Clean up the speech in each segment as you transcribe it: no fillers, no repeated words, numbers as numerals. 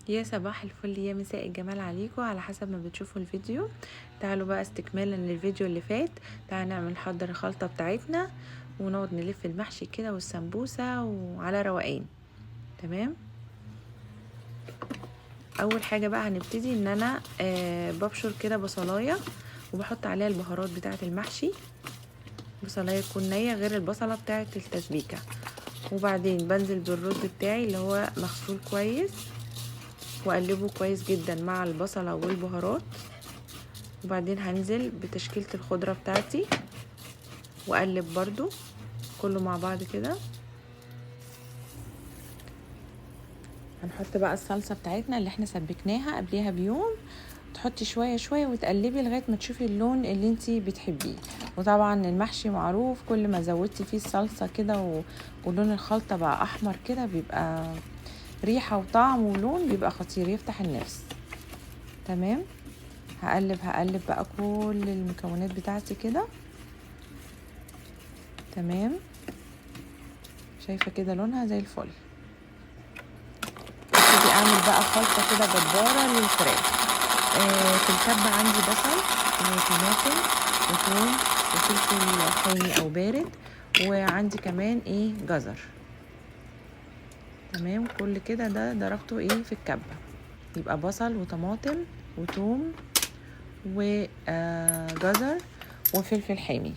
يا صباح الفل يا مساء الجمال عليكم على حسب ما بتشوفوا الفيديو. تعالوا بقى استكمالا للفيديو اللي فات، تعالوا نعمل نحضر الخلطة بتاعتنا ونقعد نلف المحشي كده والسمبوسة وعلى روقان. تمام، اول حاجة بقى هنبتدي ان انا ببشر كده بصلاية وبحط عليها البهارات بتاعة المحشي، بصلاية تكون نية غير البصلة بتاعة التسبيكة. وبعدين بنزل بالرز بتاعي اللي هو مغسول كويس واقلبه كويس جدا مع البصلة والبهارات. وبعدين هنزل بتشكيلة الخضرة بتاعتي واقلب برضو كله مع بعض كده. هنحط بقى الصلصة بتاعتنا اللي احنا سبكناها قبليها بيوم، تحطي شوية شوية وتقلبي لغاية ما تشوفي اللون اللي انتي بتحبيه. وطبعا المحشي معروف كل ما زودتي فيه الصلصة كده ولون الخلطة بقى احمر كده بيبقى ريحة وطعم ولون بيبقى خطير يفتح النفس. تمام، هقلب بقى كل المكونات بتاعتي كده. تمام، شايفة كده لونها زي الفل. ابتدي اعمل بقى خلطة كده جبارة للفراخ. في الكبة عندي بصل وطماطم وثوم وفلفل حامي او بارد، وعندي كمان جزر. تمام، كل كده ده ضربته في الكبة، يبقى بصل وطماطم وثوم وجزر وفلفل حامي.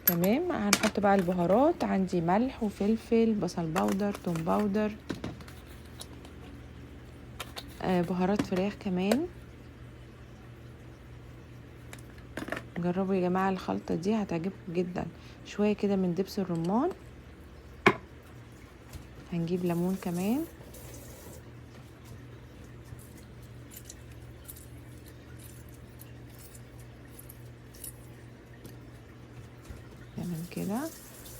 تمام، هنحط بقى البهارات، عندي ملح وفلفل، بصل powder، توم powder، بهارات فراخ كمان. جربوا يا جماعة الخلطة دي هتعجبكم جدا. شوية كده من دبس الرمان، هنجيب ليمون كمان، تمام كده.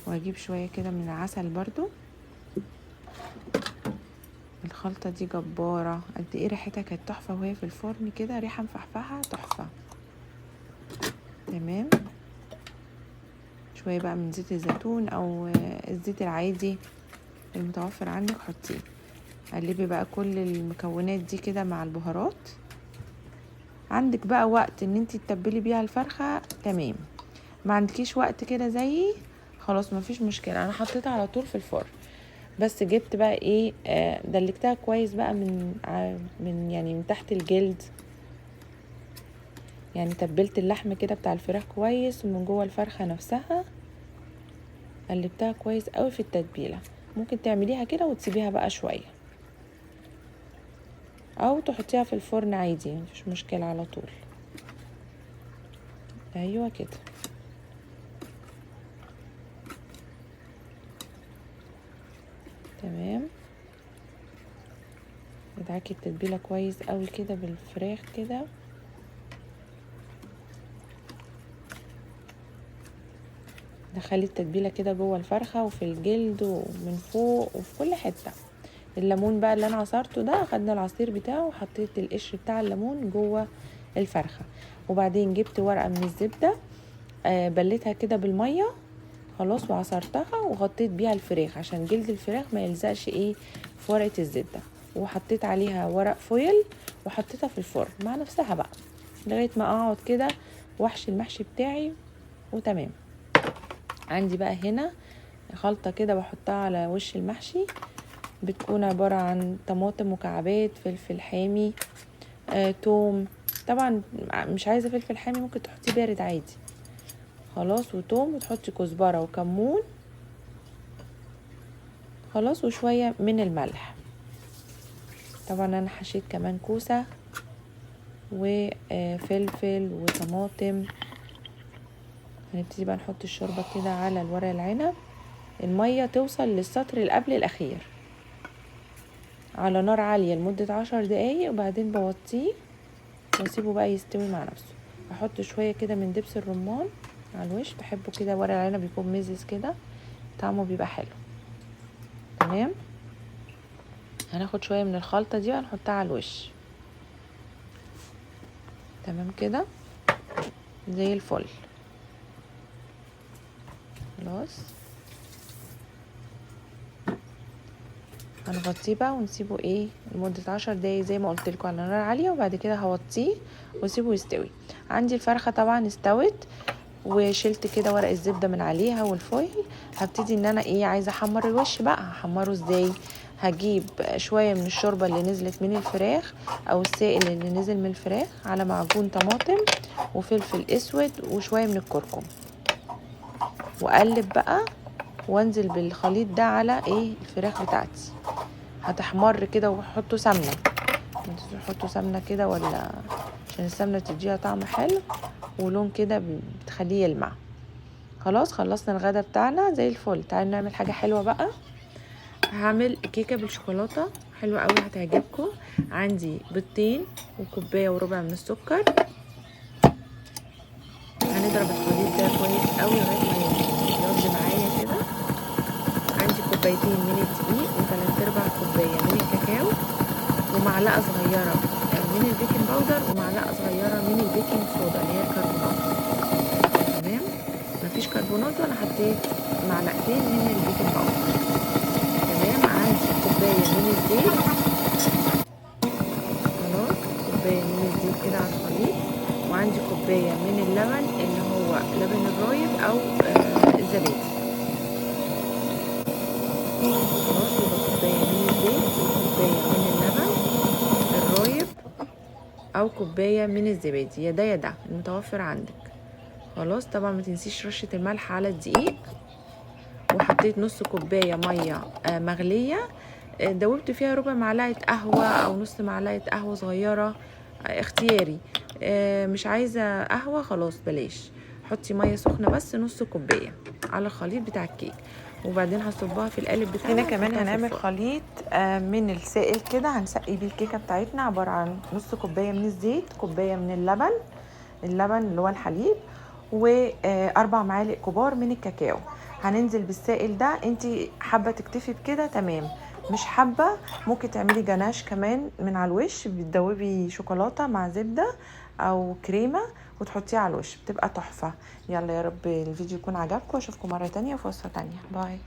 واجيب شوية كده من العسل برضو. الخلطة دي جبارة، قد ايه ريحتها كانت تحفة وهي في الفرن كده، ريحة مفحفحة تحفة. تمام، شوية بقى من زيت الزيتون او الزيت العادي المتوفر عندك حطيه. قلبي بقى كل المكونات دي كده مع البهارات. عندك بقى وقت ان انتي تتبلي بيها الفرخة، تمام. ما عندكيش وقت كده زيي خلاص مفيش مشكلة، انا حطيتها على طول في الفرن. بس جبت بقى دلكتها كويس بقى من يعني من تحت الجلد، يعني تبلت اللحم كده بتاع الفراخ كويس، ومن جوه الفرخة نفسها قلبتها كويس قوي في التتبيلة. ممكن تعمليها كده وتسيبيها بقى شوية، او تحطيها في الفرن عادي مفيش مشكلة على طول. ايوه كده. تمام، ادعكي التتبيلة كويس قوي كده بالفراخ كده. دخلي التتبيلة كده جوه الفرخة وفي الجلد ومن فوق وفي كل حتة. الليمون بقى اللي انا عصرته ده، خدنا العصير بتاعه وحطيت القشر بتاع الليمون جوه الفرخة. وبعدين جبت ورقة من الزبدة، بليتها كده بالمية خلاص وعصرتها وغطيت بيها الفراخ عشان جلد الفراخ ما يلزقش في ورقة الزبدة. وحطيت عليها ورق فويل وحطيتها في الفرن مع نفسها بقى لغاية ما اقعد كده واحشي المحشي بتاعي. وتمام، عندي بقى هنا خلطة كده بحطها على وش المحشي، بتكون عبارة عن طماطم مكعبات، فلفل حامي، توم. طبعا مش عايزة فلفل حامي ممكن تحطيه بارد عادي خلاص، وتوم، وتحطي كزبرة وكمون خلاص، وشوية من الملح. طبعا انا حشيت كمان كوسة وفلفل وطماطم. هنبتدي بقى نحط الشوربة كده على الورق العنب، المية توصل للسطر اللي قبل الأخير على نار عالية لمدة 10 دقايق، وبعدين بوطيه واسيبه بقى يستوي مع نفسه. احط شوية كده من دبس الرمان على الوش، بحبه كده ورق العنب يكون مزز كده، طعمه بيبقى حلو. تمام، هناخد شوية من الخلطة دي وهنحطها على الوش. تمام كده زي الفل خلاص. هنغطيه بقى ونسيبه ايه لمدة 10 دقايق زي ما قلت لكم على نار عالية، وبعد كده هوطيه واسيبه يستوي. عندي الفرخة طبعا استوت، وشلت كده ورق الزبدة من عليها وال foil. هبتدي ان انا ايه عايزة احمر الوش بقى. هحمره ازاي؟ هجيب شوية من الشوربة اللي نزلت من الفراخ او السائل اللي نزل من الفراخ على معجون طماطم وفلفل اسود وشوية من الكركم، واقلب بقى وانزل بالخليط ده على ايه الفراخ بتاعتي. هتحمر كده، وحطوا سمنة، حطوا سمنة كده ولا عشان السمنة تديها طعم حلو ولون كده بتخليه يلمع. خلاص خلصنا الغدا بتاعنا زي الفل. تعالوا نعمل حاجة حلوة بقى. هعمل كيكة بالشوكولاتة حلوة قوي هتعجبكم. عندي بيضتين وكوباية وربع من السكر. هنضرب الخليط ده كويس قوي لغاية ما يبيض معايا كده. عندي كوبايتين من الدقيق وتلات ارباع كوباية من الكاكاو ومعلقة صغيرة من ال baking powder ومعلقة صغيرة من ال baking soda اللي هي الكربونات. تمام، مفيش كربونات وانا حطيت معلقتين من ال baking powder. تمام، عندي كوباية من الزيت. خلاص كوباية من الزيت كده على الخليط، وعندي كوباية من اللبن اللي هو لبن الرايب او الزبادي. خلاص يبقى كوباية من الزيت وكوباية من اللبن الرايب او كوباية من الزبادي، يا ده يا ده المتوفر عندك. خلاص طبعا ما تنسيش رشة الملح على الدقيق. وحطيت نص كوباية مية مغلية، دوبت فيها ربع معلقة قهوة او نص معلقة قهوة صغيرة، اختياري. مش عايزة قهوة خلاص بلاش، حطي مية سخنة بس نص كوباية على الخليط بتاع الكيك، وبعدين هصبها في القالب بتاعنا. هنا كمان هنعمل خليط من السائل كده هنسقي بيه الكيكة بتاعتنا، عبارة عن نص كوباية من الزيت، كوباية من اللبن، اللبن اللي هو الحليب، واربع معالق كبار من الكاكاو. هننزل بالسائل ده. انتي حابة تكتفي بكده تمام، مش حابة ممكن تعملي جناش كمان من على الوش، بتدوبي شوكولاتة مع زبدة او كريمة وتحطيها على الوش، بتبقى تحفة. يلا يا رب الفيديو يكون عجبكم، واشوفكم مرة تانية في وصفه تانية. باي.